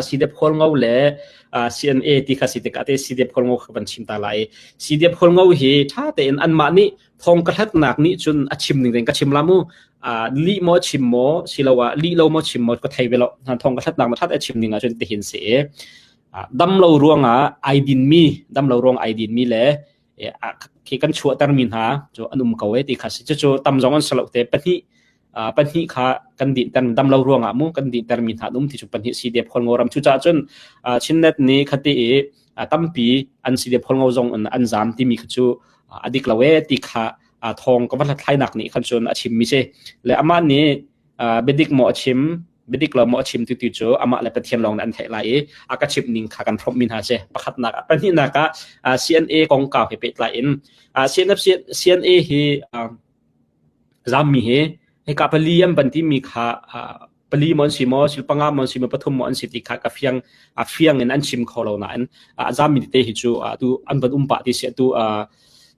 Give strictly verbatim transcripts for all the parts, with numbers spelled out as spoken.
CDF Hualngo le, ah, CNA ti kha si tikah te CDF Hualngo kha van chim ta lai. CDF Hualngo hi ṭha tein anmah nih thawng ka hlatnak nih cun a chim ning tein ka chim la mu. Ah, lih maw a chim maw, si lo ah, lih lo maw a chim maw, ka thei ve lo. Hna thawng ka hlatnak na ṭha te a chim ning ah cun tihin si i, ah, dam lo ruangah aa dinmi, dam lo ruangah aa dinmi le, eh, ah, khi kan chuahtermi hna cu an um ko e ti kha si. Cucu tam zong an si lo te pahnih, ah, pahnih kha kan dinhter, dam lo ruangah mu kan dinhtermi hna an um ti cu pahnih CDF Hualngo ram. Cucaah cun, ah, Chinland nih khati i, ah, tampi an CDF Hualngo zong an, an zam timi kha cu, ah, a dik lo e ti kha, ah, thawng ka va hlathlainak nih khan cun a chimmi si. Le amah nih, ah, biadik maw a chim, biadik lo maw a chim ti, ti cu amah le Pathian lawng nih an theih lai i, a ka chimh ning kha kan hrawmhmi hna si. Pakhatnak ah, pahnihnak ah, ah, CNA kongkau he pehtlai in, ah, CNF, CNA hi, ah, zammi hi, hika pali an van timi kha, ah, pali maw an si maw, sil panga maw an si maw, pathum maw an si ti kha ka fiang, ah, fiang in an chim kho lo nain, ah, zammi te hi cu, ah, tu an van um pah ti si, atu, ah,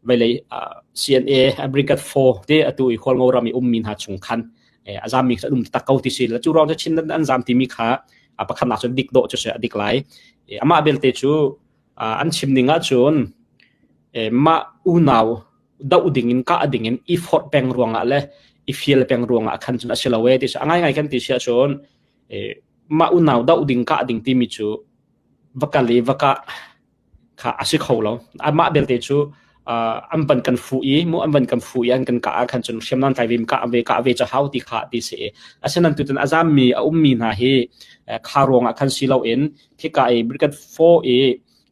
vei lei, ah, CNA, ah, Brigade four te atu i Hualngo ram i ummi hna chung khan, eh, a zammi kha an um tak ko ti si. Le cu ruang cu Chinland an zam timi kha, ah, pakhatnak cun dik dawh cu si a dik lai. Eh, amah belte cu, ah, an chim ning ah cun, eh, mah unau doh ding in, kah ding in i forh peng ruangah le i fial peng ruangah khan cun a si lo e ti si. A ngaingai kan ti si ahcun, eh, mah unau doh ding, kah ding timi cu va kal i va kah kha a si kho lo. Amah belte cu, ah, an van kan fuh i, mu an van kan fuh i, an kan kah ah khan cun hriamnam tlai ve, kah ve, kah ve cu hau ti kha ti si i. Asinain tutan a zammi, a ummi hna hi, eh, kha ruangah khan si lo in, khika i Brigade four i,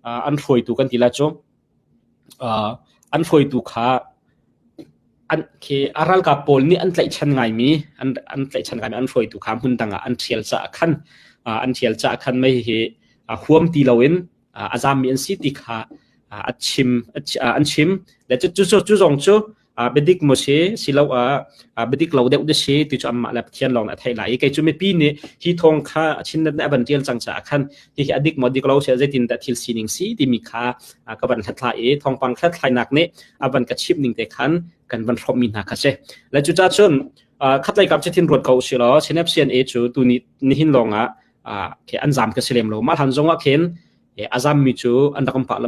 ah, an hruaitu kan ti la cu, ah, an hruaitu kha an, khi a ralkap pawl nih an tlaihchan ngaimi, an, an tlaihchan ngaimi an hruaitu kha hmun dang ah an ṭhial caah khan, ah, an ṭhial caah khan mei hi, ah, huam ti loin, ah, a zammi an si ti kha, ah, a chim, a chi-, ah, an chim. Le cu, cu, cu, cu zong cu, ah, biadik maw si, si lo ah, ah, biadik lo deuh dah si ti cu anmah le Pathian lawng nih a theih lai i, kei cu mipi nih hi thawng kha Chinland nih a van ṭial cang caah khan hi, hi a dik maw dik lo si, zeitindah thil sining si timi kha, ah, ka van hlathlai i, thawngpang hlathlainak nih a van ka chimh ning te khan kan van hrawmhmi hna kha si. Le cucaah cun, ah, khatlei kap cithin ruat ko u si law, CNF CNA cu tu ni, nihin lawngah, ah, khi an zam kha si lem lo. Mah hlan zongah khin, eh, a zammi cu an rak um pah lo.